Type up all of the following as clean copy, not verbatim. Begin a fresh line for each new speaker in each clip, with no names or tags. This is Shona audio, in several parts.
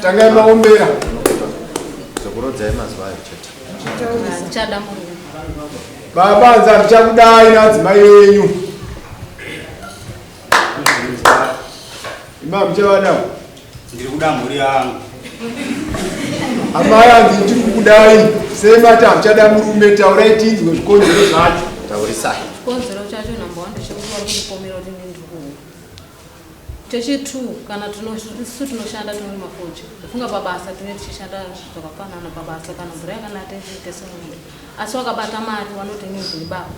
Tangai maombera.
Zokorodzai mazuva ayo chete.
Handichada murume.
Baba hanzi handichakudai naadzimai venyu. Ima muchavada.
Ndiri kuda mhuri yangu.
Amai hanzi ndiri kukudai. Sei mati hamuchada murume taurai tinzwe zvikonzero zvacho.
Taurisai.
Chikonzero chacho number one ndechekuti vari kundipomera kuti ndini ndiri kuhura. Chechi-two kana isu tinoshanda tinorima fodya. Ndofunga pabasa tinenge tichishanda zvakafanana pabasa kana mvura yakanaya tese tese mumunda. Asi wakabata mari vanoti inini ndini baba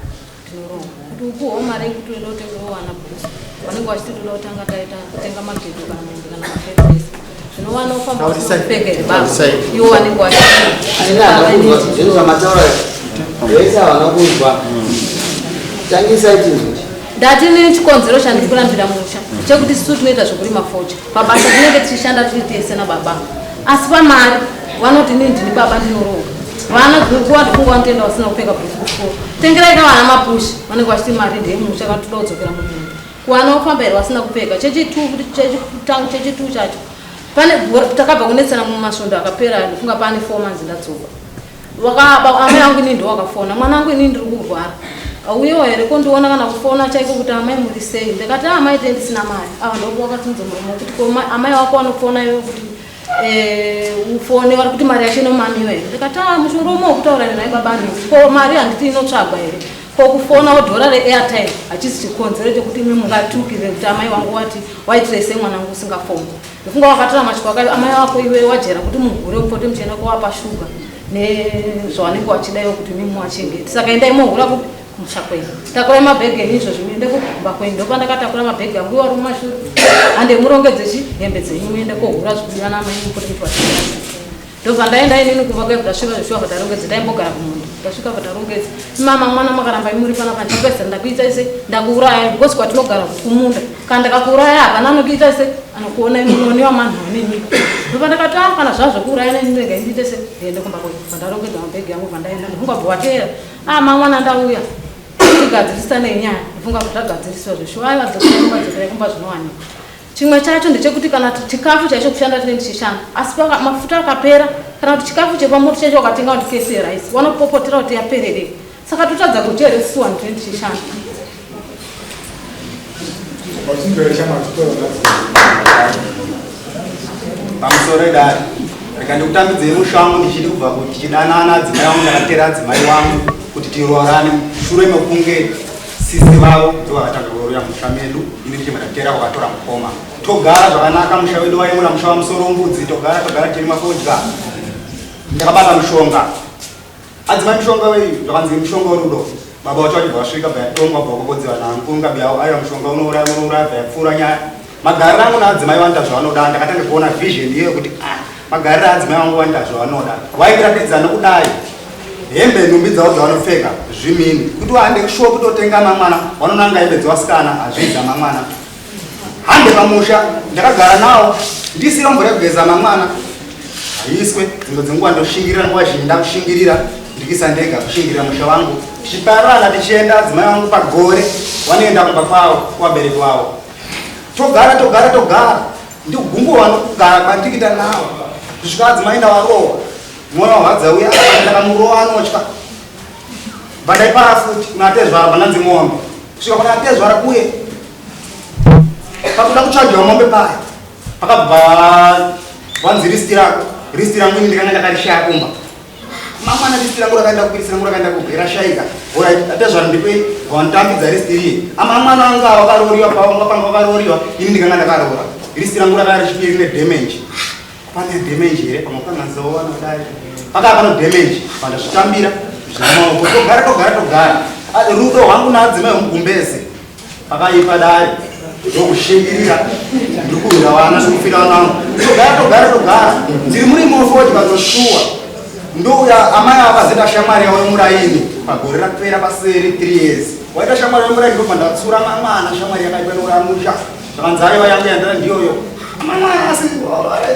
ndinoronga. Kuti upuhwawo mari yekuti uende utengewo vana bhusu. Vanenge vachiti toda kutanga taita kutenga magejo kana mombe kana mafertilizer. Zvino vanofamba vasina kupfeka here baba? Ivo vanenge vachiti baba inini
Zvinhu zvamataura vese havana kunzwa. Tangisai chinhu.
Ndati inini chikonzero chandiri kurambira musha chekuti isu tinoita zvekurima fodya pabasa tinenge tichishanda tiri tese nababa asi pamari vanoti inini ndini baba ndinoronga vana dzinokuwa ndikunge vanotoenda vasina kupfeka bhutsu kuchikoro tengerai ka vana mapushi vanenge vachiti mari ndeyemusha kana toda kudzokera mumunda kuwana kufamba here vasina kupfeka chechitu chacho pane takabva kunetsana mumasvondo akapera ndifunga pane four months ndadzoka Wakaba amai angu ini ndiwo wakafona mwana wangu ini ndiri kurwara auyewo here kondiona kana kufona chaiko kuti amai muri sei ndikati ah, amai tendisina mari ava ndopo wakasimudza muromo kuti ko amai wako wanofona iwe kuti eh, ufone vari kuti mari yacho inomamiwa here ndikati ah mushonga wokutaura naye baba handisi ko mari handiti inotsvagwa here ko kufona wodhora reairtime hachisi chikonzero chekuti imi mungatukire kuti amai wangu wati waitirei sei mwana wangu usingafoni Ndofunga wakatora mashoko akayo amai wako iwe wajera kuti muhure mupote muchienda kowapa shuga nezvawanenge wachida iwe kuti mimi wachengete saka endai mohura kupi kumusha kwenyu takurai mabhegi enyu izvozvi muende kumba kwenyu ndopandakatakura mabhegi angu iwo ari mumashure hande murongedze chi hembe dzenyu muende kohura zvikudiwa naamai mupote muchiwachengeta ndobva ndaenda inini kumba kwedu ndasvika zveshuwa patarongedze ndaimbogara kumunda ndasvika patarongedze mama mwana makaramba imuri panapa ndichapedzisa ndakuita se ndakuuraya because kwatinogara kumunda kana ndakakuuraya hapana anokuita se anokuona imunoniwa manhu nenyika ndobva ndakati ah kana zvazvokuuraya neni ndega ndiite se ndiende kumba kwedu pandarongedza mabhegi angu bva ndaenda ndifunga bva wateera ah mangwana ndauya tigadzirisa nenyaya ndifunga kuti tagadzirisiwa zveshuwa aiwa dzokerai kumba dzokerai kumba zvinowanikwa Chimwe chacho ndechekuti kana chikafu chaicho kushanda tinenge tichishanda asi mafuta akapera kana kuti chikafu chepamoto chaicho wakatenga kuti kesi yeraisi wanopopotera kuti yapererei saka totadza kudya here suwa tinenge tichishanda.
Pamusoro idare rega ndikutambidzei musha wangu ndichidi kubva kuti tichidanana adzimai wangu ndakatera adzimai wangu kuti tiroorane shure mekunge Sisi vavo ndivo vakatanga kuroya musha medu, ini ndichibva ndatera vakatora mukoma. Togara zvakanaka musha wedu waimura musha wamusoro mbudzi, togara togara tiri mafodya. Ndakabata mushonga. Adzimai mushonga wei zvakanzi mushonga werudo. Baba wacho vachibva vasvika bva yatongwa bva vakokodziwa nankunga biyawo aiwa mushonga unouraya unouraya bva yapfuura nyaya. Magariro angu naadzimai vanoita zvavanoda ndakatanga kuona vision iyoyo kuti ah magariro adzimai vangu vanoita zvavanoda. Vaindiratidza nokudai hembe nhumbi dzavo dzavanopfeka zvimini kuti wahande kushuwa kutotenga mamwana vanonanga hembe dzevasikana hazvidza mamwana hande pamusha ndakagara nawo ndisiro mvura yekugeza mamwana haiswe dzimwe dzenguva ndoshingirira nguva zhinji ndakushingirira ndikisa ndega kushingirira musha wangu tichiparana tichienda adzimai vangu pagore vanoenda kumba kwavo kuvabereki vavo togara togara togara ndikugunguva nokugara kwandikita nawo kusvika adzimai ndavarohwa Mwoyo warwadza uya ndakamurowa anotya. Bva ndaipara futi kuna atezvara bva ndanzi mombe. Kusvika kuna atezvara kuye pakuda kutsvagiwa mombe paya pakabva wanzi risti rako risti rangu ini ndikanga ndakarishaya kumba mamwana risti rangu rakaenda kupi risti rangu rakaenda kupi rashaika orit atezvara ndipei wanditambidza risti riye ama mwana wanga wakarooriwa pawanga panga wakarooriwa ini ndikanga ndakaroora risti rangu rakanga richipiri rine damage Pane damage here pamwe panganzowo vanodai pakava pano damage vandazvitambira zvemaoko togara togara togara ah, rudo rwangu naadzimai mugumbeze pakaipa dare ndokushingirira ndiri kurwira vana ndikufira vana vangu togara togara togara ndiri muri mofoti vazoshuwa ndouya amai ava vazoita shamwari yavo yemuraini pagore rapera paseri 3 years waita shamwari yemuraini ndobva ndatsura mamwana shamwari yakaipa inoramusha Zvakanzi aiwa yangu yandira ndiyoyo. Amamwana asi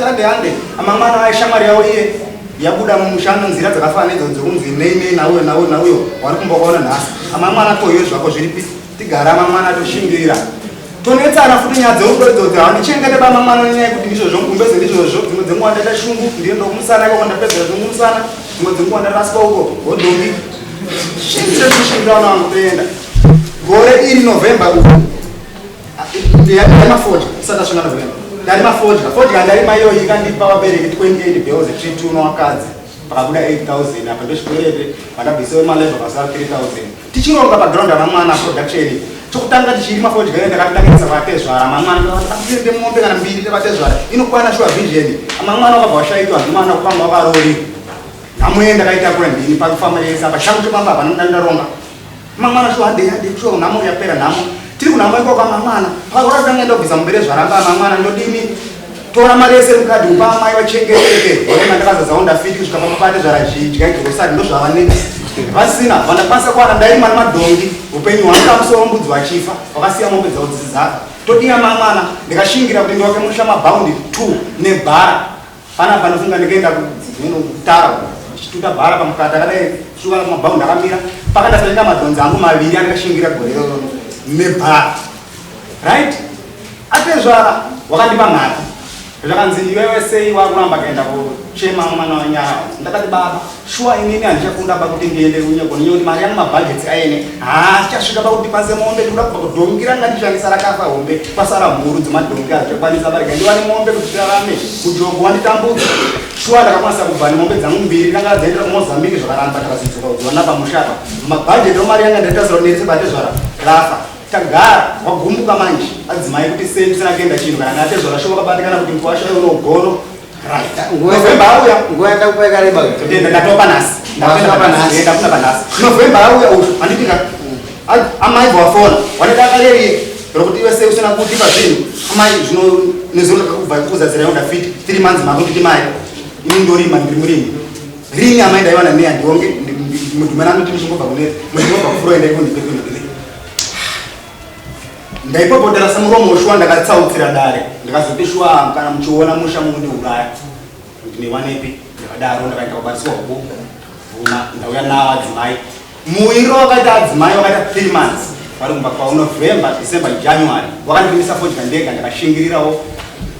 hande hande. Amamwana ai shamwari yavo iye yabuda mumusha nzira dzakafanana idzo dzekunzi nei nei nauyo nauyo nauyo wari kumbokaona nhasi. Amamwana toyo zvako zviripi tigara amamwana toshingirira. Tonetsana futi nyaya dzerudo idzodzo, handichengete baba mwana nenyaya yekuti ndizvozvo, mugumbeze ndizvozvo. Dzimwe dzenguva ndaita shungu, ndiye ndokumusana ikoko, ndapedzera zvokumusana. Dzimwe dzenguva ndaraswa uko godhongi shingira wangu toenda. Gore iri November uku ndarima fodya, isati asvika November ndarima fodya. Fodya ndarima iyoyi ikandipa vabereki 28 bales tree 2 wakadzi, pakabuda 8000 apa ndochikwerete vandabvisewo malevha pasara 3000. Tichironga paground amamwana production chokutanga tichirima fodya iyo, ndakatangisa vatezvara mamwana, ndakati mombe kana mbiri tevatezvara inokwana shuwa vision. Amamwana wakabva washaitwa mwana kupanga wakarori nhamuye ndakaitakura ndini pakufamba yese apa shangu chopamba apa ndaronga mamwana shuwa hande hande shuwa nhamo yapera. Nhamo tiri kunhamo ikoko. Mamwana pakora tanga ndobvisa mumbere zvaramba. Mamwana ndodini? Tora mari yese mukadhi upa amai vachengeteke. Orema ndakazadza Honda Fit kusvika pamapate zvara zvidya grocery ndozvavaneta vasina vandakwanisa kuwana. Ndairima nemadhongi upenyu hwangu kamusoro mbudzi vachifa vakasiya mombe dzavo dzisidzaka. Todiya mamwana ndikashingira kuti ndiwake musha mabhaundi 2 nebhara panapa. Ndofunga ndikaenda kutara ndichituta bhara pamukata akadai shuka mabhaundi akamira pakandasarika madhonzi angu maviri andikashingira gore iroro nebhara. Right, atezvara wakandipa mhati zvakanzi, "Iwewe sei wakuramba kuenda kuchema mwana wanyaya?" Ndakati, "Baba, shuwa inini handichakunda ba kuti ndiende kunyeko nenyaya kuti mari yangu mabhajeti aene haachasvika pakuti pase mombe. Ndikuda kubva kudhongi ranga ndishandisa rakafa hombe, kwasara mhuru dzemadhongi, hazvichakwanisa. Barega ndiwane mombe kuti tirarame, mujogo wanditambudza." Shuwa ndakakwanisa kubva nemombe dzangu mbiri ndanga dzaendera kuMozambique, zvakaramba, takazodzoka kudziwana pamusha apa. Mabhajeti omari yanga ndaitasira kuti batezvara rafa. Tagara wagumbuka manje adzimai kuti sei kusina kuenda chinhu kana natezvara shuwa wakabatikana kuti mukwasha unogono. Right, November auya.
Nguva yandakupa yakareba.
Totenda, ndatopa nhasi.
Wasvika panhasi.
Ndakuna panhasi November auya uyu, handitika amai vawafona wanedaka reri rokuti iwe sei usina kutipa zvinhu amai zvino nezuro ndakakubva kuzadzira Honda Fit 3 months makunditi mai ini ndorima, ndiri murimi rini amai ndaiwana nei? Handionge mudhumana anoti muchingobva kune muchingobva kufuro endai kundipekundipeke. Ndaipopotera semuromo shuwa, ndakatsautsira dare, ndikazoti shuwa kana muchiona musha mundiuraya ndiniwanepi. Ndakadaro ndakaenda kubatiswa huku vhuna, ndauya nawo adzimai. Muwiro wakaita adzimai wakaita 3 months vari kumba kwavo, November, December, January. Wakandipimisa fodya ndega, ndakashingirirawo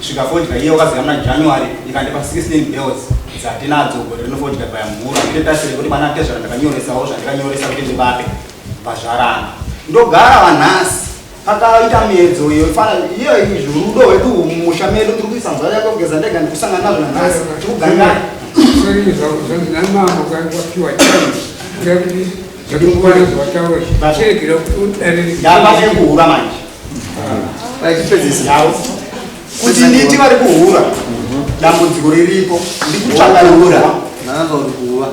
svika fodya iye wakaziva muna January ikandipa 16 bales dzatinadzo gore rino fodya paya mhuru. Handitotasire kuti vana tezvara ndakanyoresawo zvandikanyoresa kuti ndivape pazvarana. Ndogara vanhasi pakaita miedzo iyo fana iyo izvi rudo hwedu mumusha medu ndiri kuisa mvura yako kugeza ndega, ndikusangana nazvo nanhasi tikugangana.
Sorry, zvanzi namambo wapiwa time kuti zvakukwana zvawataura chiregera kuti udare.
Ndava nekuhura manje.
Achipedzisa.
Yavo kuti nditi vari kuhura, dambudziko riripo ndikutsvaga rudo rwangu.
Ndanzwa kuti kuva.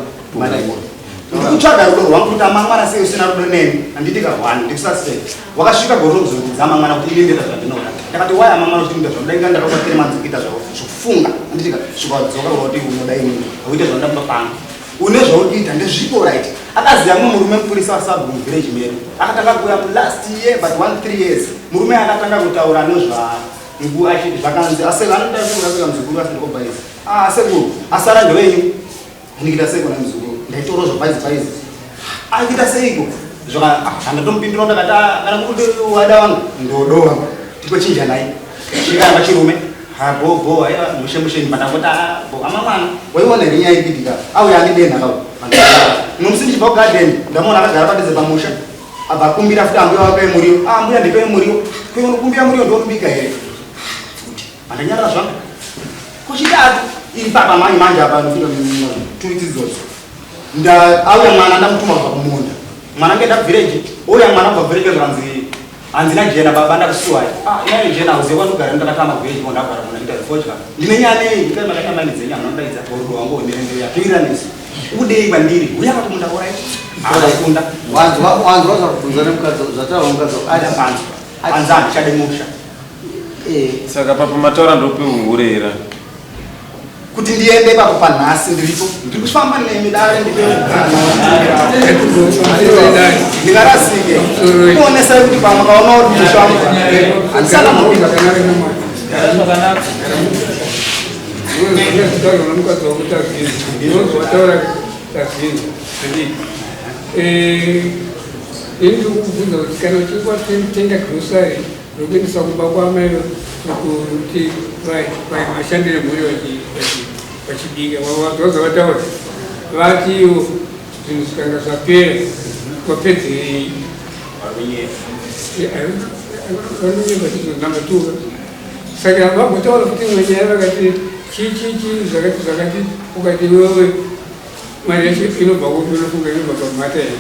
Ndikutsvaga rudo rwangu kuti amangwana sei usina rudo neni, handiti kahwani ndikususpect. Wakasvika gore rokuzondidza mangwana kuti ini ndoita zvandinoda. Ndakati waya amangwana kuti ndoita zvanoda inga ndakakupa 3 months kuita zvavo zvokufunga, handitika svika wadzoka kuti unoda inini auite zvanoda kumba pangu une zvauri kuita ndezvipo. Right, akaziva mumwe murume mupurisa wasabhu muvillage medu akatanga kuuya mulast year but 1 3 years. Murume akatanga kutaura nezvangu achiti zvakanzi anotauraseka muzukuru asindikobhaizi. Ah, sekuru asara ndewenyu andikuita seiko na muzukuru ndaitora zvabhaizi bhaizi akuita seiko handatomupindura. Ndakati, "Ah, kana muri wada wangu ndodowa tikochinjanai chikamba chirume habhobho aiwa mushe mushe." Pandangoti bo amamwana waiona here nyaya ikuitika auya andidenha kau nomusi ndichibva kugadheni ndamuona akagara padhuze pamusha abva akumbira futi ambuya wake muriwo. "Ah, mbuya, ndipei muriwo." Kunokumbira muriwo ndorubika here futi? Handanyarara zvangu. Kuchitatu ipapa manje manje apa ndofunga 2 weeks idzodzo nda auya mwana ndamutuma kubva kumunda. Mwana ngenda kuvillage, ouya mwana kubva kuvillage zvanzi hanzi najena, "Baba, ndakusuwai." Ah, inayo jena uziva kwandogara ndakatama kuvillage ko ndagara muna ndita fodya ndine nyaya nei ndikai makatama nedzenyu anodaidza rudo wangu nderendere nesu udei kwandiri uya kakumunda orai akakunda.
Wanzwa, wanzwa zvakubvunza nemukadzi, zvataura mukadzi.
Adapanzwa anzi handichade musha.
Saka papa mataura ndopeuhurera.
Kuti ndiende ipapo panhasi ndiripo, ndiri kufamba nemi dare ndingarasike kuonesai kuti pamwe kaona kuti musha wangu handisana mupinda.
Zvakanaka. Mukadzi wako tazvinzwa, wataura tazvinzwa, handii? Ini ndikukubvunza kuti kana uchikwatenga grocery. Ndokuendesa kumba kwamai kuti vashandire mhuri vachibika. Vazoza vataura vati ivo zvinhu zvikanga zvapera vapedzerei vanonyepa chizonamba tuka. Saka vagotaura futi imwe nyaya vakati chii chii chii zvakati zvakati ukati iwewe Mari yacho inobva kupi unofunga inobva pamhata here?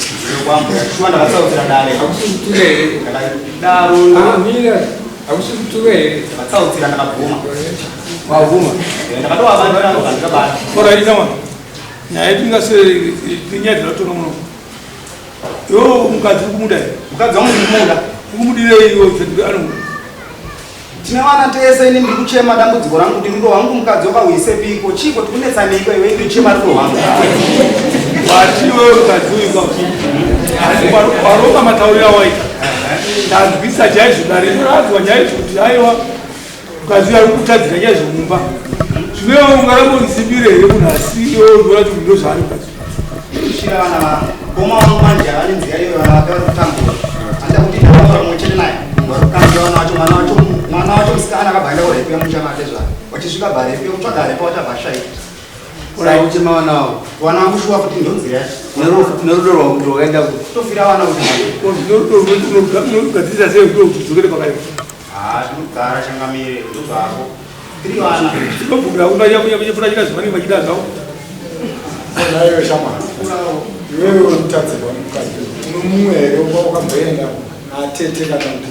Shuwa ndakatsautsira dare.
Hakusi kutuka here?
Ndakadaro.
Ah, mira. Hakusi kutuka here?
Ndakatsautsira ndakabvuma.
Wabvuma?
Eh, ndakatovabatira ndakabata.
Ora ita mwana. Nyaya yedu ingasere nyaya dzinotonga muno. Yo mukadzi ukumuda here?
Mukadzi wangu ndikumuda.
Ukumudirei iwe uchiti anomuda?
Tine vana tese ini ndiri kuchema dambudziko rangu kuti rudo rwangu mukadzi wakauyisepiko chiiko tikunetsaniko iwe ndiri kuchema rudo rwangu.
Wati iwewe mukadzi uyu ka waronga matauriro awaita ndanzwisa chaizvo dare rinoranzwa chaizvo kuti aiwa mukadzi uyu ari kutadzira chaizvo mumba zvino iwe ungaramba undisimbire here munhu asi iwe undiona kuti ndo zvaari mukadzi
Kushira vana vangu koma wangu manje havane nzira iyoyo vana vake vari kutambura anoda kuti ndataura mumwe chete naye vari kutambura vana vacho mwana wacho mwana wacho musikana akabva aenda korepiwa musha make zvake vachisvika bvarepiwa kutsvaga repa wachabva ashaika
Saka uchema vana vavo.
Vana vangu shuwa kuti ndonzira yacho.
Nerudo rwangu rwakaenda ku.
Tofira vana kuti.
Unogadzirisa sei kuti udzokere pakare?
Ah, tinogara changamire ndobvako. Tiri vana.
Tinobvumira kunyakunyapura chika zvavanenge vachida zvavo.
Iwe shamwari. Iwewe uri kutadzirwa nemukadzi. Unomumwe here wakamboenda natete kana kuti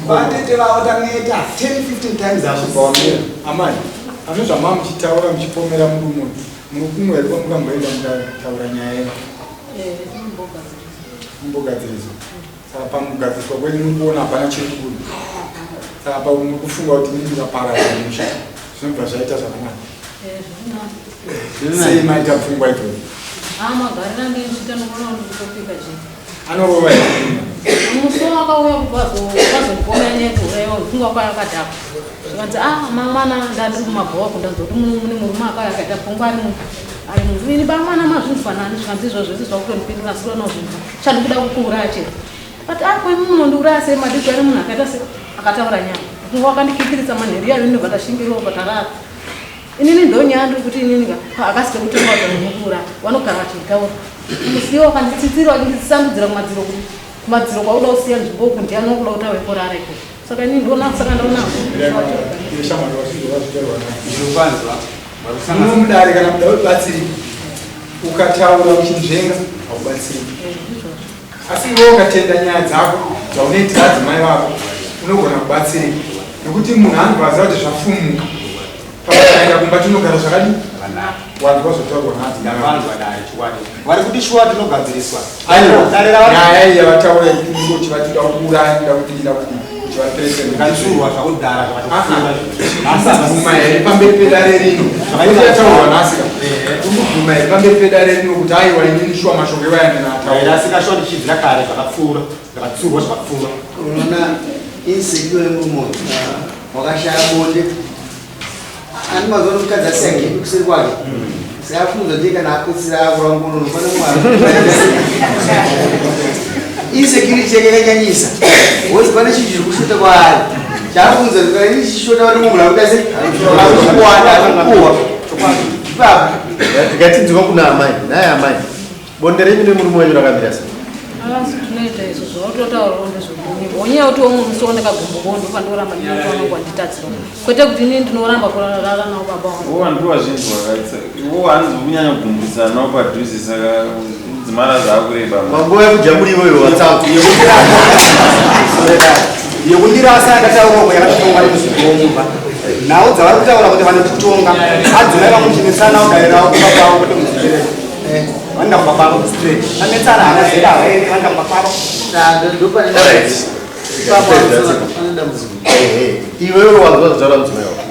Vatete vavo taneta 10 15 times
Chibva wamira. Amai, ane zvamava muchitaura muchipomera murume uyu. Muri kumwe here kwamukamboenda mukataura nyaya yenyu?
Eh, tinombogadzirisa.
Mumbogadziriswa. Saka pamugadziriswa kwenyu muri kuona hapana chiri kubuda. Saka pa muri kufunga kuti inini ndikaparadza musha zvinobva zvaita zvakanaka.
Eh, zvirinani.
Sei maita pfungwa idzodzo?
Ah, magariro andinoita ndinoona kuti kutopika chete.
Anorova here?
Musi wakauya vazondipomera nyaya yekuuraiwa funga kwaya akadhakwa. Zvikanzi ah mangwana ndandiri kumabhowa kundanzwa kuti mune murume akauya akaita pfungwa ari ari munhu. Ini bamwana mazvinzwa nani zvikanzi izvozvo zvese zvakutondipindura asi unozvinzwa. Chandikuda kukuuraya chete. But ah ko imi munondiuraya sei madii kuya nemunhu akaita se akataura nyaya. Funga wakandikikiritsa manheru iyayo ndinobva ndashingirira patarara. Inini ndonyaya ndiri kuti inini ka akasi kekutenga kuti munokuuraya. Vanogara vachitaura. Musiwo wakanditsitsira wachinditsandudzira kumadziro kuti kumadziro kwauda kusiya nzvimbo uku ndiani wakuda kuti ave korara ikoko. Saka inini ndoona saka ndaona
Muno mudare kana muda ubatsiri ukataura uchinzvenga haubatsiri. Asi iwe ukatenda nyaya dzako dzaunoitira adzimai vako unogona kubatsirika nekuti munhu anobva aziva kuti zvafumuka. Pamakaenda kumba tinogara zvakadii? Wanzwa zvotaurwa naadzimai vako.
Ndavanzwa dare chokwadi. Vari kuti shuwa tinogadziriswa.
Aiwa,
Dare rava
nyaya iyi yavataura yekuti unenge uchivati uda kuuraya, uda kudii, uda kudii, uchivaperekedza.
Ndakatsurwa zvakudhara zvakatopfuura. Asi havasi
Bvuma here pamberi pedare rino? Zvakaita yataurwa nhasi ka. Ungobvuma here pamberi pedare rino kuti aiwa inini shuwa mashoko iwaya ndinoataura.
Ndairasika shuwa ndichidzira kare zvakapfuura. Ndakatsurwa zvakapfuura.
Unoona insecure yemurume uyu wakashaya bonde ani mazuva ano mukadzi asiya gepi kuseri kwake saka afunza ndiye kana akotsira akura ngonono pane mwana insecurity yake yakanyanyisa wozi pane chinhu chiri kushota kwaari chaafunza kana ini chichishota pane mumwe munhu akuita se akukuwanda akukuwa ipapo
Ngatinzwa kuna amai. Naye amai. Bonde renyu nemurume wenyu rakamira sei?
Asi tinoita izvo zvautotaurawo ndezvekunyeba. Wonyaya kuti umwe musi wandakagumbukawo ndopandoramba ndinotoona kwanditadzira. Kwete kuti inini ndinoramba kurara navo baba vangu.
Iwo wandiwa zvinzwa kaitsa. Iwo hanzi kunyanya kugumbisana nawo padhuze saka dzimara zvaakureba.
Panguva yekudya muriwo iwe WhatsApp.
Yekundirasa yakataurwa uko yakatitongwa nemuzukuru mumba. Nhau dzavari kutaura kuti vanotitonga adzimai vangu muchinetsana dare ravo kumba kwavo kwete mudzibereko. Vanoenda kumba kwavo straight. Tanetsana hana zera havaendi vanoenda kumba kwavo.
ndopane
Alright.
ipapo pane dambudziko.
Ehe. Iwewe wanzwa zvataura mudzimai wako.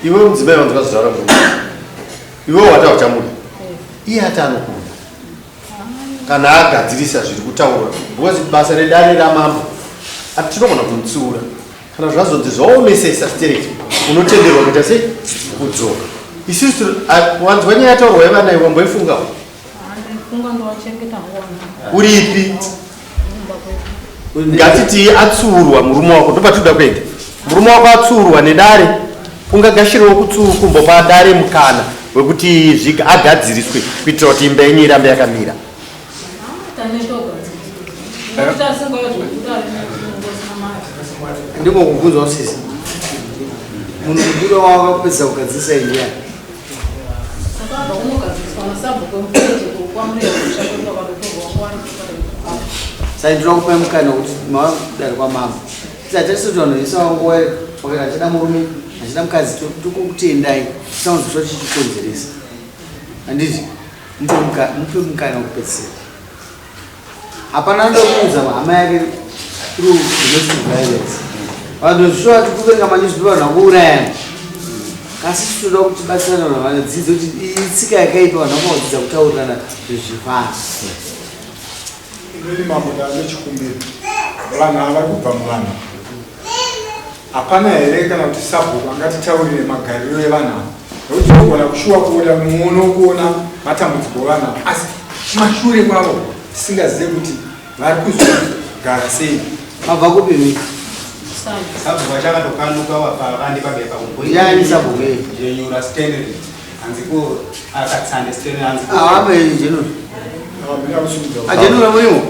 Iwewe mudzimai wanzwa zvataura murume. Iwewe wati hauchamuda. Iye ati anokuda. Kana agadzirisa zviri kutaurwa because basa redare ramambo ati tinogona kumutsiura kana zvazonzi zvaomesesa stereki unotenderwa kuita sei kudzoka. Isusu wanzwa nyaya yataurwa yevana iwe wamboifungawo
Handifunga ndowachengeta hangu vana.
Uripi?
Kumba kwedu.
Ngatitii atsuurwa murume wako, ndopatinoda kuenda. Murume wako atsuurwa nedare, ungagashirawo kumbopa dare mukana wekuti agadziriswe kuitira kuti imba yenyu irambe yakamira.
Ndiko kubvunzwa usisi. Munhu mukuru wawakapedza kugadzirisa indiani. Saka ndinoda kupa mukana wekuti mavadare kwamambo. Tisati vanhu vese vanguva wakati achida murume achida mukadzi tokutendai tisaunzwiswa chichikonzeresa. Handiti mupe mukana wekupedzisira. Hapana anoda kuudza hama yake through domestic violence. Vanhu zvishuwa tikuverenga manewspaper vanhu vakuurayana. Kasi tinoda kuti tibatsirane vanhu vanodzidza kuti iyi tsika yakaipa vanhu vakudzidza kutaurirana zvezvifana.
Inini mambo ndane chikumbiro. Vanhu ava vari kubva muvanhu. Hapana here kana kuti sabhuku angatitaurire magariro evanhu ava? Nekuti tinogona kushuwa kuona muono kuona matambudziko evanhu ava asi kumashure kwavo tisingazive kuti vari kuzogara sei.
Mabva kupi mi?
Sabhuku achakatokanduka wakandipa bepa
Yani sabhuku iyi?
Jenyura Stanley. Hanzi ko akatsande Stanley hanzi ko.
Ah, apa iyi jenura. Ajenura murimo?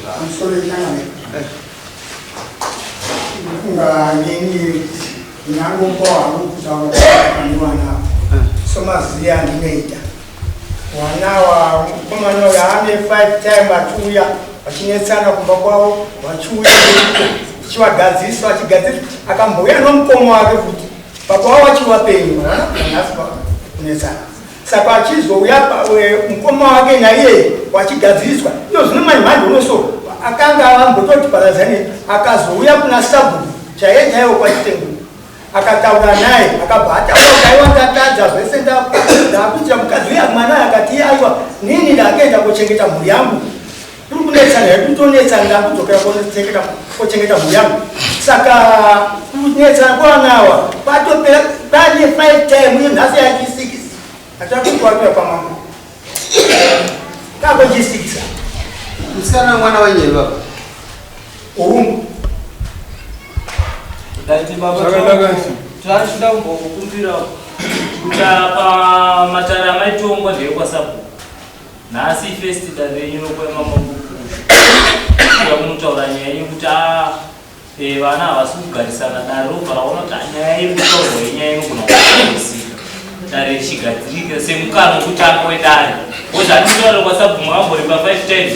Pamusoro changamire. Kunga nini ndingangopawo hangu kutaura pane vana somaziva andinoita. Mwana wa mukomana uyu ane 5 time achiuya vachinetsana kumba kwavo vachiuya tichivagadzirisa vachigadzirisa akambouya nomukoma wake futi baba wavo vachivapenyu nhasi kunetsana saka achizouya mukoma wake naiye wachigadziriswa iyo zvino manje manje unoso akanga ambototi paradzani akazouya kuna sabhuku chaiye chaiwo kwachitengo akataura naye akabva ataura kuti aiwa ndatadza zvese ndakuitira mukadzi uya mwana akati iye aiwa nini ndakuenda kochengeta mhuri yangu tiri kunetsana hedu kutonetsana ndakudzokera kochengeta mhuri yangu saka kunetsana kwavanawa patopera pane five time uye nhasi yachi six atakuti watoya kwamambo kako chi six.
Musikana mwana wenyu baba?
Umu.
Ndaiti baba,
Zvakanaka.
tachida kumbokukumbira kuti apa matare amaitongwa ndeyekwasabhuku. Nhasi first dare renyu rokwemamakukusha kunotaura nyaya yenyu kuti vana havasi kugarisana. Dare robva raona kuti nyaya iri kutaurwa inyaya inogona kugarisika, dare richigadzirika semukana wekutanga wedare. Because handitaure kwasabhuku makamboripa five times,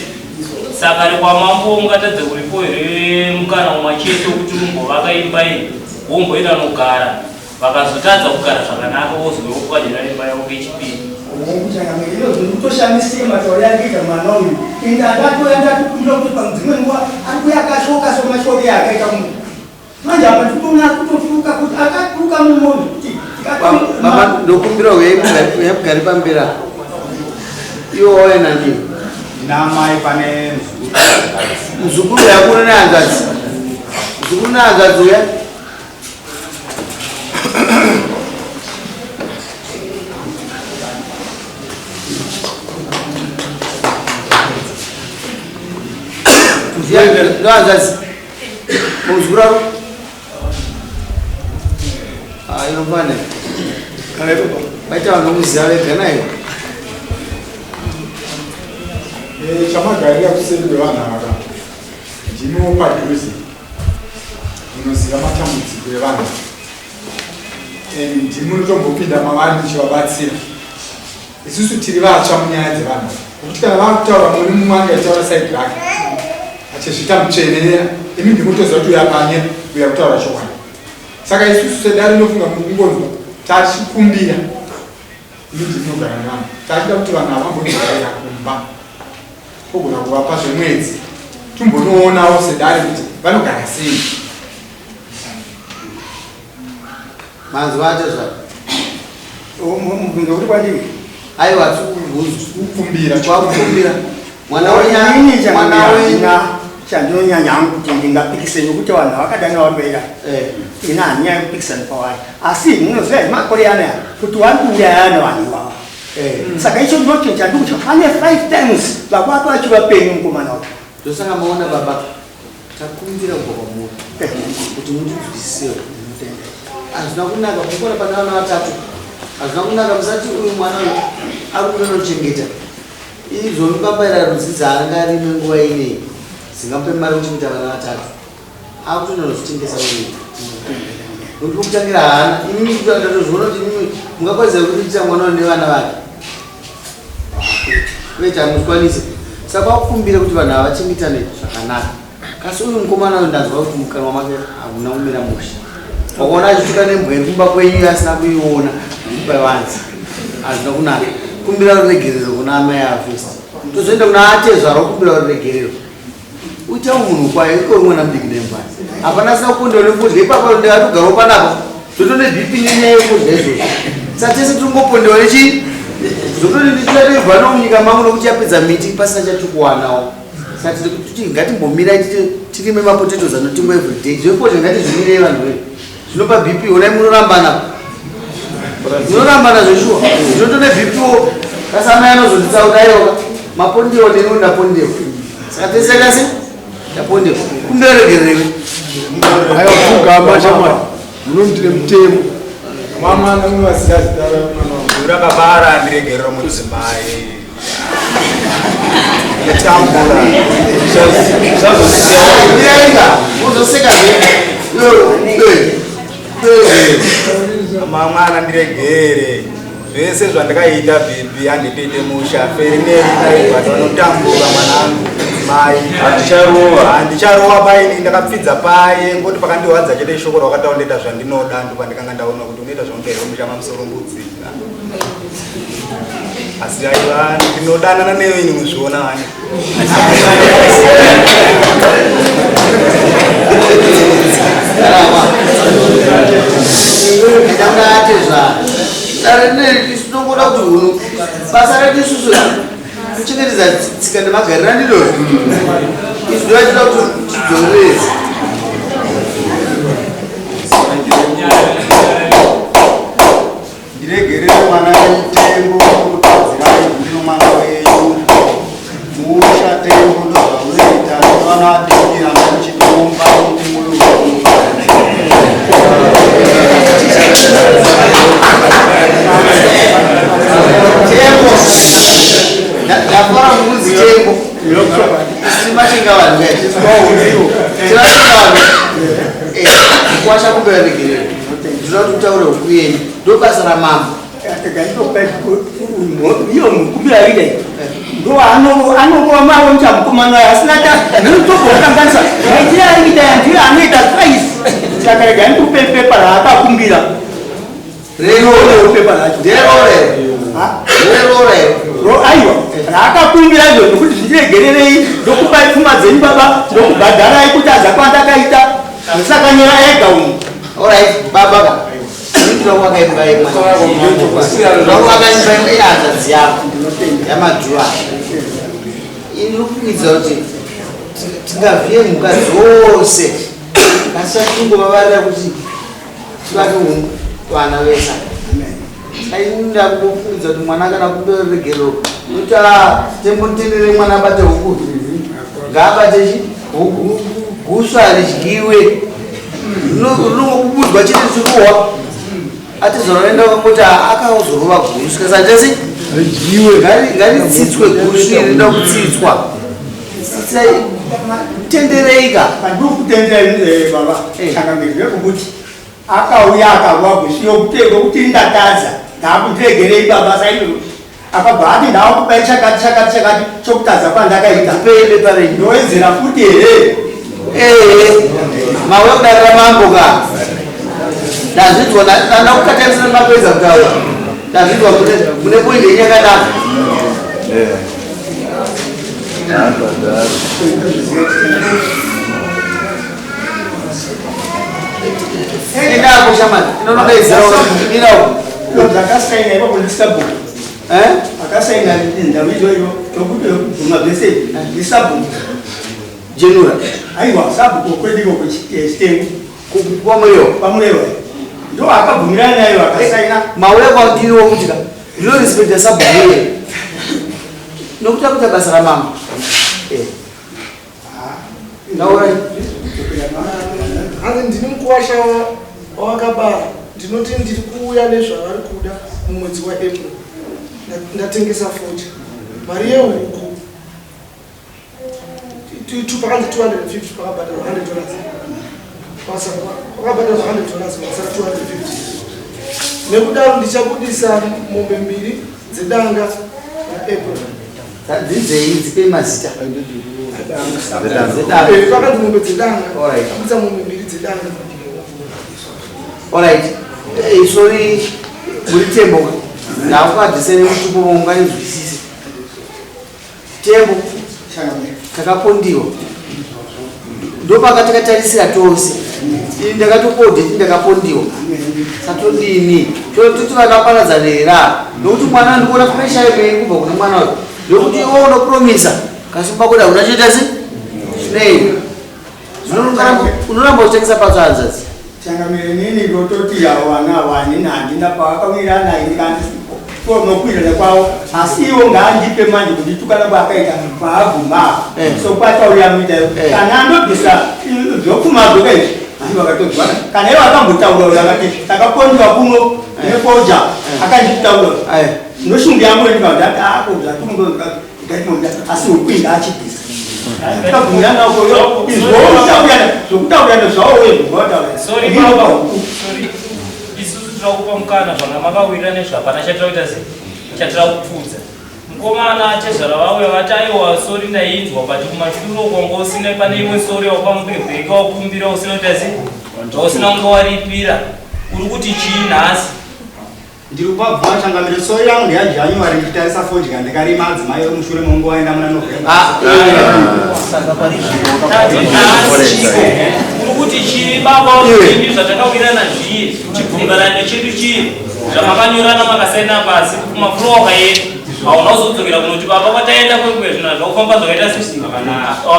saka rekwamambo mungatadze kuripo here mukana umwe chete wekuti mumbovaka imba iyi, womboenda nogara, vakazotadza kugara zvakanaka wozowekukanyira imba yavo kechipiri?
Kuchangamira ino zvinotoshamisika matauri akaita mwana uyu. Ende andatoya ndatokumbira kuti padzimwe nguva ari kuya akashoka somashoko akaita munhu. Manje apa ndikutoona kutotuka kuti akatuka mumunhu kuti
Baba, ndokumbira uyai mugare pamberi apa. Iwo wauya nani?
Ndina amai pane muzukuru.
Muzukuru yakuru nehanzvadzi. Muzukuru nehanzvadzi uya. Ndohanzvadzi. Muzukuru ako? Ah, inofana. Baita vanomuziva vega nayo.
Chamagarira kuseri kwevanhu ava, ndimiwo padhuze munoziva matambudziko evanhu and ndimi munotombopinda mavari muchivabatsira. Isusu tiri vatsva munyaya dzevanhu, nekuti kana vakutaura muri mumwe angaitaura side rake achizviita mutsvene, imi ndimotoziva kuti uya panye uya kutaura chokwadi. Saka isusu sedare rinofunga mukungonzwa tachikumbira imi ndinogara nevanhu, tachida kuti vanhu havambogarira kumba, togona kuvapa zvemwedzi tumbonoonawo sedare kuti vanogara sei.
Manzwa acho zva.
Mubvunzo uri kwandiri?
Aiwa,
kukumbira.
Kwakukumbira. Mwana wenyu,
Inini
mwana wenyu.
Chandinonyanya hangu kuti ndingapikise nokuti vanhu vakadana varwera. Ini handinyanya kupikisana pavari. Asi munoziva makore anaya kuti vari kuurayana vanhu ivava. Saka icho ndochinhu chandikuti ane five times baba vako achivapenyu mukomana wacho.
Ndosaka maona baba takumbira kubva kwamuri kuti mutinzwisisewo. Hazvina kunaka kukona pane vana vatatu. Hazvina kunaka musati uyu mwana uyu ari kunonochengeta. Izvo mipambaira rudzi dzaanga arime nguva ineyi dzingamupe mari kuchengeta vana vatatu. Akutonozvitengesa uyu. Nokuti kutangira haana. Imimi ndatozviona kuti imimi mungakwanisa kuita mwana uyu nevana vake. Wait, hamuzvikwanise. Saka wakumbira kuti vanhu ava vachengetane zvakanaka. Kasi uyu mukomana uyu ndanzwa kuti mukanwa make hamuna kumira mushe. Wakaona achituka nembwa iri kumba kwenyu asina kuiona pavanzi. Hazvina kunaka. Kumbira ruregerero kuna amai ava first. Tozoenda kuna atezvara wokumbira ruregerero. Uitawo munhu kwaye iko mwana mudiki nembwa. Hapana asina kupondewa nefodya ipapa ndakatogarawo panapa. Totone BP nenyaya yefodya izvozvo. Saka tese tiri kungopondewa nechii? Zvototi ndichatoibva no munyika mangu nokuti yapedza miti pasina chatiri kuwanawo. Saka tiri kuti ngatimbomirai tirime mapotatoes anotingwa everyday. Zvefodya ngatizvimirei vanhu vedu. Zvinopa BP onai munorambana. Munorambana zveshuwa. Zvinotone BP wo. Kasi amai anozonditsaura aiwa. Mapondewa neniwo ndapondewa. Saka tese kasi tapondewa. Kumbira regererewe.
Aiwa pfugama shamwari. Munomutire mutemo.
Mama munovaziva zita ramwana wangu.
Ndura baba ndiregerero mudzimai. Kutambura.
Zvazosiyana. Uzoseka
Mama ndiregere. Zvese zvandakaita bhebhi handitoite musha. Feri neri naibata vanotambura mwanangu. Mai.
Handicharova.
Handicharova paini ndakapfidza paye ngoti pakandirwadza chete shoko rakataura ndoita zvandinoda ndopandikanga ndaona kuti unoita zvaunoita here musha mamusoro mbudzi. Asi aiwa ndinodanana newe ini muzviona wani.
Tinongoda kuti hunhu basa redu isusu kuchengetedza tsika nemagariro andidozvo izvi ndovachida kuti tidzorerese.
Ndiregerere mwana wenyu Tembo kutadzirai ndino mwana wenyu musha Tembo ndozvaunoita ndovana vadiki ramba muchitomba kuti moyo
Tembo ndafara kunzi Tembo simachinga vanhu tivachinga vanhu kuwasha kumbera regerero ndinoda kuti utaure huku yenyu ndobasa ramambo
iyo mukumbira ide ndo anorova maronja mukomana wayo asina ninotogokanganisa maitire ari kuita ya ndiyo anoita twice saka rega ndikupe pepa raakakumbira
rerorepepa racho nderore
aiwa raakakumbira izvo nokuti zvindiregererei ndokupai pfuma dzenyu baba ndokubhadharai kuti azakwandakaita zvisakanyora ega umu
Alright, baba. Ndinokuva imba imwe. Ndinokuva imba imwe yehanzvadzi yako yamadhuva. Inokuudza kuti tingavhiye mhuka dzose asi chatingovavarira kuti tivake vana vese. Ainda kufungidza kuti mwana kana kumberegerero kuti tembotenderei mwana abate huku ngaabate chi huku guswa ridyiwe rinongokubudzwa chete chirohwa atizoroenda kuti akazorova guswa sachasi ridyiwe ngaritsitswe guswi rinoda kutsitswa tendereika
pandiri kutendera baba changamire kuti akauya akarwa guswi yokuti ndatadza ndakundiregerei baba saizvozvo akabva ati ndakupai chakati chakati chakati chokutadza kwandakaita ndowedzera futi here
ehe mawe kudarira mambo ka ndazvinzwa ndakukatarisira mapedza kutaura ndazvinzwa mune poindi yenyu yakanaka Endako shamani, inonodaizira mira uko.
Ndakasaina ipapo ndisabhuku.
Eh?
Akasaina ndau iyoyo tokuti yokubvuma zvese ndisabhuku.
Jenura.
Aiwa sabhuku kwediko kuchitengu.
Kwamurewa.
Kwamurewa. Ndo akabvumirana nayo akasaina.
Mauya kwandiri wokuti ka ndino respecta sabhuku iye. Nokuti akuita basa ramambo. Eh. Taurai.
Hanzi ndini mukuwasha wawakabara ndinoti ndiri kuuya nezvavari kuda mumwedzi waApril. Ndatengesa fodya. Mari yehuku pakanzi 250 pakabhadharwa 100 dollars. Pakabhadharwa 100 dollars pakasara 250. Nekudaro ndichabudisa mombe mbiri dzedanga raApril.
Dzidzei dzipei mazita.
Pakanzi mombe dzedanga. Abudisa mombe mbiri dzedanga.
Alright. Sorry muri tembo. Ndakuadhisere mutupo munganzwisise. Tembo takapondiwa. Ndopakatakatarisira tose. Ini ndakatoponda, ini ndakapondiwa. Satodini? Toti vakaparadzana here? Nokuti mwana ndikuona pressure yake kubva kune mwana uyu. Nokuti iwe unopromisa kasi kumba kuda unachoita se? Nei? Unoramba uchitengesa patsva hanzvadzi.
Changamire nini ndototi avo vana avo hanina handina pavakawirirana ini kandisipo nokuwirirana kwavo asi ivo ngaandipe manje kunditukana kwaakaita kwaabvuma so kwatauya muita kana andobvisa zvopfuma zvoka izvi asi vakatodzwana kana ivo akambotaura uyo akati takapondiwa kuno nefoja akanditaura noshungu yangu ndikati ako zvatinondogaimoda asi huku ngaachibvisa
Sorry baba. Sorry. Isusu tinoda kupa mukana zvanga makawirira nezvapana chatira kuita sei? Chatira kupfudza. Mukomana chezvara vauya vati aiwa sori ndainzwa but kumashure uko wanga usina pane imwe sori wakamubhebheka wakumbira usina kuita sei? Usina kunge waripira. Uri kuti chii nhasi?
Ndiri kubabvuma changamire sori yangu ndeyaJanuary ndichitarisa fodya ndikarima adzimai emushure mongu waenda muna November.
Uri kuti chii baba ini zvatakawirana zviye chibvumirano chedu chii zvamakanyorana makasaina pasi kumafuro wakaenda hauna kuzodzokera kunoti baba kwataenda kwekuya zvinhu zvakufamba zvakaita sisi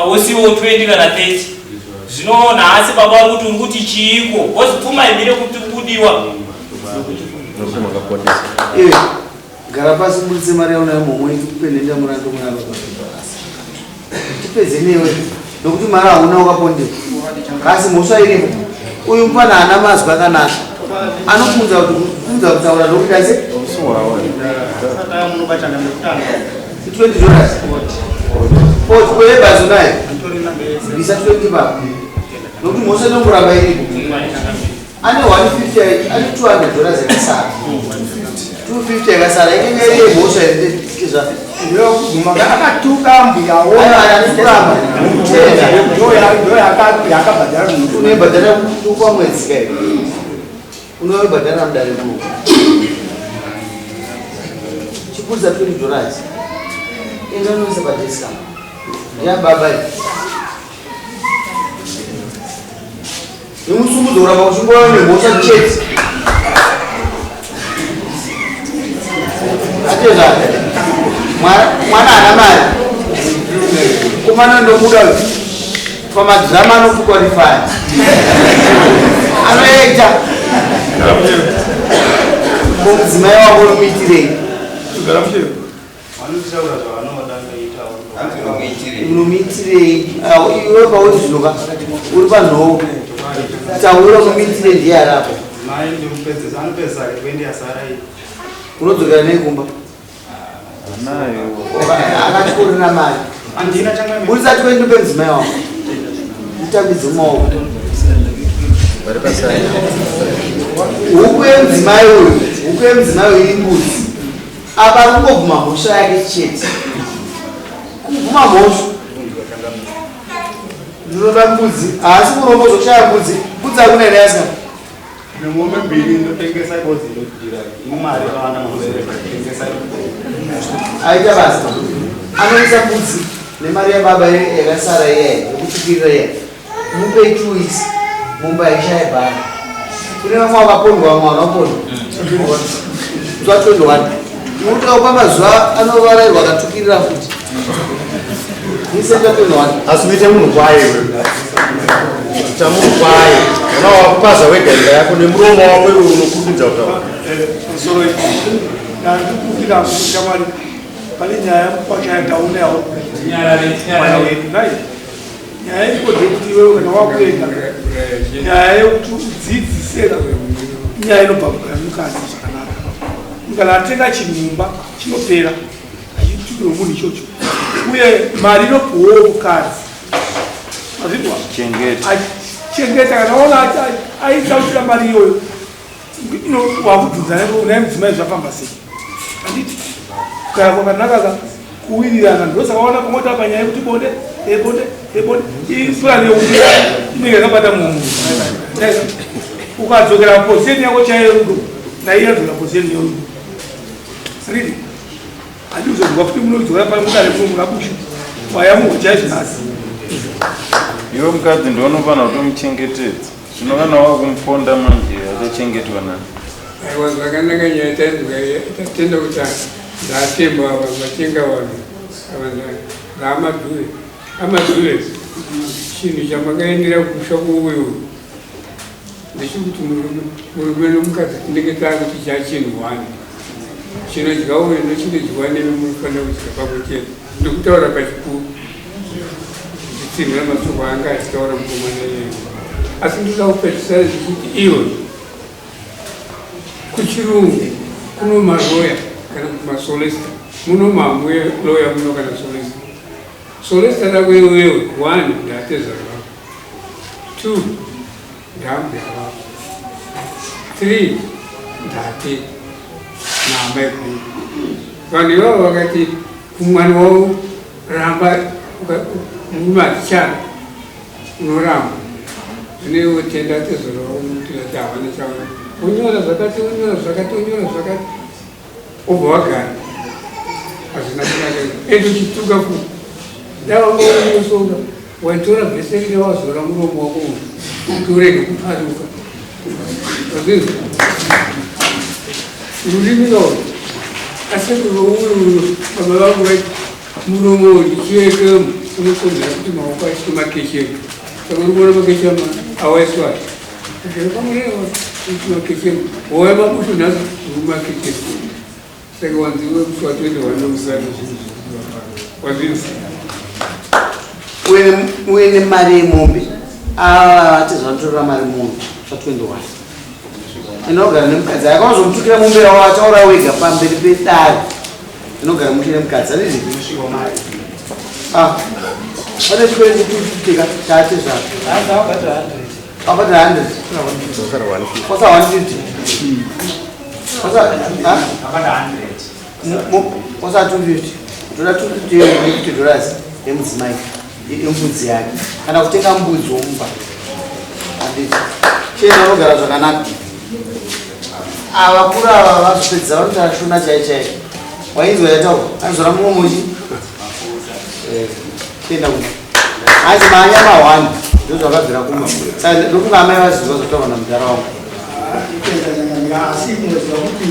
wosiwo 20 kana 30 zvino nhasi baba vari kuti uri kuti chiiko bcause pfuma imire kuti kudiwa
Iwe gara pasi ubudise mari yaunayo muhomwe tikupe nhenda murandu muna baba. Tipedze newe nokuti mari hauna wakapondewa. Kasi mhosva iripo. Uyu mufana haana mazwi akanaka. Anokuudza kuti kuudza kutaura ndokuita se? 20 dollars. 40 kwebhazi unayo. Bvisa 20 baba. Nokuti mhosva inongoramba iripo. Ane 150 ane 200 dollars yakasara. 250 yakasara inenge iri yemhosva here
ndokuguma akatuka mbuyawo yakabhadhara
unoibhadhara kwa mwedzi kai unoibhadhara mudare kuno chipurisa 20 dollars enda unoisa padeska yababa iyi Nemusumudzo kuramba uchingova nemhosva chete. Atezva. Mwana haana mari. Kumana ndomuda uyu. Pamadhirama anokukwalifaya. Anoita. Ko mudzimai wako unomuitirei?
Vanotaura zvavanoda ndoitawo.
Unomuitirei? Iwe pauri zvinoka uri panhoo. Taura unomuitirei ndiye arapo.
Mai ndimupedzesa anopedzesa ke 20 yasara iyi.
Unodzokera nei kumba? Akatyorera mari.
Handina changamire.
Buritsa 20 upe mudzimai wako. Utambidze maoko. Huku yemudzimai uyu, huku yemudzimai uyu imbudzi. Apa ari kungobvuma mhosva yake chete. Kubvuma mhosva. Ndinoda mbudzi. Haasi murombo zvokushaya mbudzi. Mbudzi hakuna here asikana?
Nemombe mbiri ndotengesa ibodzi ndodira. Ine mari yakawanda mombe ndotengesa.
Aita basa. Anoisa mbudzi nemari yababa yakasara iye yekutsvukirira iye. Mupei 2 weeks mombe haishaye bhara. Kune vamwe vakapondwa vamwe vanopondwa. Zuva 21. Unotoka mazuva anovarairwa akatukirira futi. Nisenda 21.
Asi uite munhu kwaye iwe. Ita munhu kwaye. Kana wakupaza wega imba yako nemuromo wako iwe unokurumidza kutaura.
Soro ndandikukira shamwari pane nyaya kwachaya taona yawo mwana wedu nai. Nyaya iripo ndeyekuti iwewe kana wakuenda, nyaya yekuti udzidzise inyaya inobva kugara nemukadzi zvakanaka. Kana atenga chinhu mumba chinopera, hachitukirwe munhu ichocho, uye mari inopuwawo mukadzi. Mazvinzwa? Chengeta. Kana waona aita uchida mari iyoyo, wakubvunza naye mudzimai zvafamba sei, handiti? Kugara kwakanaka ka kuwirirana, ndosaka waona pamota panyaya yekuti bonde ebonde ebonde ipurani yekuti inenge yakabata mumwe. Ukadzokera pozisheni yako chaiyo yerudo, naiye yadzokera pozisheni yerudo, handiti? Handizozwa futi munodzora pano mudare muno muna bushu wayamurwa chaizvo nhasi.
Iwe mukadzi ndounofanira kutomuchengetedza. Zvino kana wakumuponda manje achachengetwa nani?
Aiwa, zvakanaka. Nyaya tainzwa, tatenda kuti ndatemba ava vachenga vanhu ava ndaamadhure amadhure. Chinhu chamakaendera kusha kuuyu ndechekuti murume nomukadzi tinenge taakuti chachinhu one chinodya uyu nochinodyiwa nemi, munofanira kudya pamwe chete. Ndikutaura pachikuru ndichitsinhira mashoko anga achitaura mukomana iyeyo, asi ndoda kupedzisa ndichiti iyo kuchirungu kuno maloya kana kuti masolicitor, muno mamuye loya muno kana solicitor. Solicitor rako iwewe, one, ndatezvara vako, two, ndambuya vako, three, ndate naamai guru. Vanhu ivavo vakati kumwana wavo, ramba murume atichada, unoramba. Zvino iwe tenda tezvara vako, nokuti vati havana chavana, wonyora zvakati, wonyora zvakati, wonyora zvakati, obva wagara. Hazvina kunaka. Ende uchituka futi, davaonosonga waitora vheserine wazora muromo wako kuti urege kuparuka. Azvizwa rurimi kauri asi uyu baba vangu vaiti muromo ndichiwekemo unokonzera kuti maoko aitwe makechemo. Saka uri kuona makechemo awaiswa makechemo, wauya mabushu nhasi uri makechemo. Saka wanziwe musi wa 21 nomusana zvinhu wazvinzi.
Uye nemari yemombe, ava vatezvanotorera mari munhu pa 21 inogara nemukadzi akawazomutukira mombe yavo ataura wega pamberi pedare, inogara mushe nemukadzi, handiti? Ah, pane chikwereti 250 ka chaatezvaro abata 100 kwasa 150 kwasa, ah? Kwasa 250, toda $250 yemudzimai yembudzi yake kana kutenga mbudzi womupa, handiti? Chena unogara zvakanaka. Avakuru ava vazopedzisa vanotaura Shona chai chai, wainzwa yataura anozora mumomo chi chienda kuma hanzi maanyama one, ndo zvakabvira kuma. Saka ndofunga amai vazinzwa zvataurwa namudhara wangu.
Asi munoziva kuti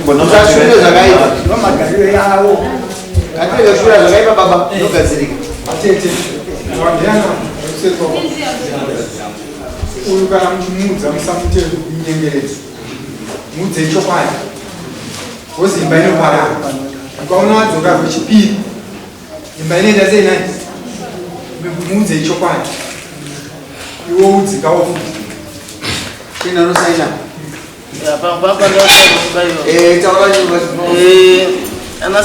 Usashure zvakaipa.
Magariro yavo.
Ngatirege kushura zvakaipa baba, inogadzirika.
Atete wambiana usekwa uyu, kana muchimuudza musamute kunyengeredza, muudze chokwadi wozi imba inoparara. Ukaona wadzoka rwechipiri, imba inoita sei nai? Muudze chokwadi, iwe udzikawo futi.
Chena unosaina. Taura.
Ana.